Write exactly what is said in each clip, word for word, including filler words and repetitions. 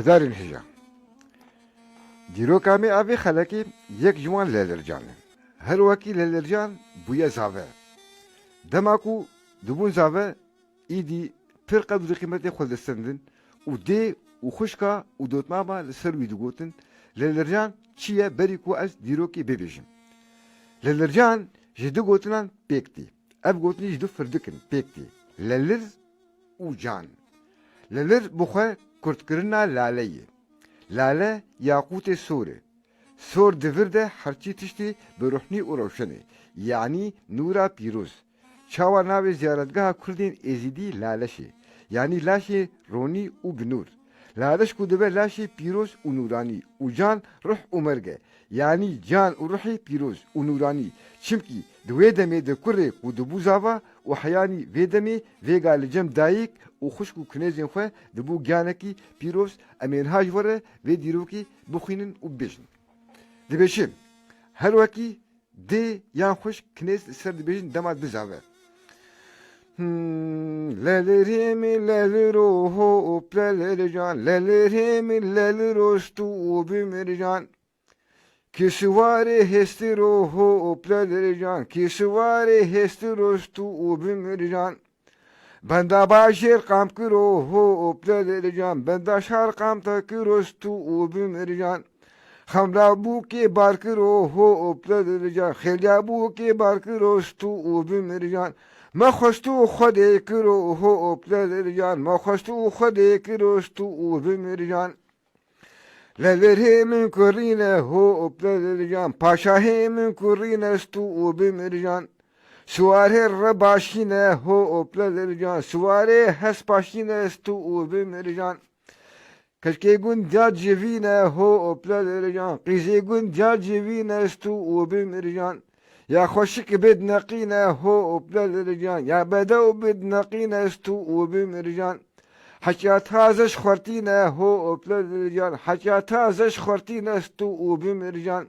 Guhdarên hêja. Dîroka me a vê xelekê yek ji wan Lelircan e. Her wekî Lelircan bûye zave. Dema ku dibûn zave, îdî pir qedr û qîmetê xwe distendin û dê û xwişka û dotmama li ser wî digotin, Lelircan çi ye berî ku ez dîrokê bibêjim. Lelircan ji du gotinan pêk tê. Ev gotinî ji du firdik in pêk tê. Lelir û can. Lelir bi xwe kurtkirina lale ye. Lale yaqûtê sor e. Sor di vir de herçî tiştê bi ruhnî û rewşen e, yanî nûra pîroz. Çawa navê ziyaretgeha Kurdên Êzîdî Laleş e, yanî laşê ronî û bi nûr. Laleş ku dibe laşê pîroz û nûranî û can ruh û merg e, yanî can û ruhê pîroz û nûranî. Çimkî di wê demê de kurê ku dibû zava û heyanî vê demê vêga li cem dayik û xwişk û kinêzên xwe dibû giyanekî pîroz. Em ê niha ji we re vê dîrokê bixwînin û bibêjin. Dibêje, her wekî dê yan xwişk kinêz li ser dibêjin dema dibizave. Hmm, lelirê min leliro hop lelircan, lelirê min leliro stû û bimircan. Kî siwarê hêstiro hop lelircan, kî siwarê hêstiro stû û bimircan. Benda bajêr qam kiro hop lelircan, benda şar qam te kiro stû û bimircan. Xemla bûkê bar kiro hop lelircan, xêliya bûkê bar kiro stû û bimircan. Me xwestû Xwedê kiro hop lelircan, me xwestû Xwedê kiro stû û bimircan. Lelirê min kurîne hop lelircan, paşahê min kurîne stû û bimircan. Siwarê rebaşîne hop lelircan, siwarê hespaşîne stû û bimircan. Keçkê gund ya civîne hop lelircan, qîzê gund ya civîne stû û bimircan. Ya xweşik bid neqîne hop lelircan, ya bedew bid neqîne stû û bimircan. Heçya taze ji xwertîne hop lelircan, heçya taze ji xwertîne stû û bimircan.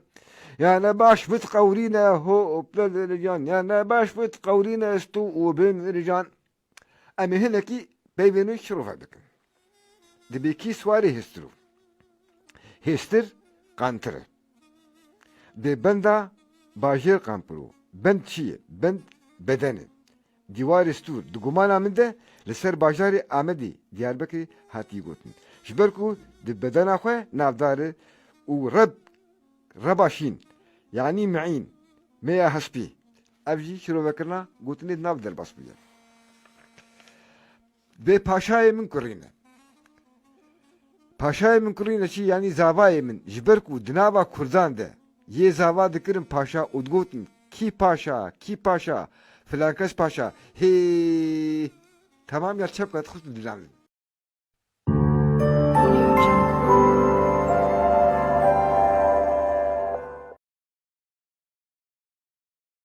Ya nebaş bid qewrîne hop lelircan, ya nebaş bid qewrîne stû û bimircan. Em ê hinekî peyvên wê şirove bikin. Dibê kî siwarê hêstir o? Hêstir qantir e. Dê benda bajêr qan piro. Bend çi ye? Bend beden e. Dîwarê stûr. Di gumana min de li ser bajarê Amedê, Diyarbekirê hatiye gotin. Ji ber ku di bedena xwe navdar e û reb, reba şîn, yanî miîn, meya hespî. Ev jî şirovekirina gotinê di nav derbas bûye. Bê paşayê min kurîne. Paşayê min kurîne çi, yanî zavayê min, ji ber ku di nava Kurdan de yê zava dikirin paşa û digotin, "Kî paşa, kî paşa, filankes paşa, hê." Temam ya çepka dixistin dilanê.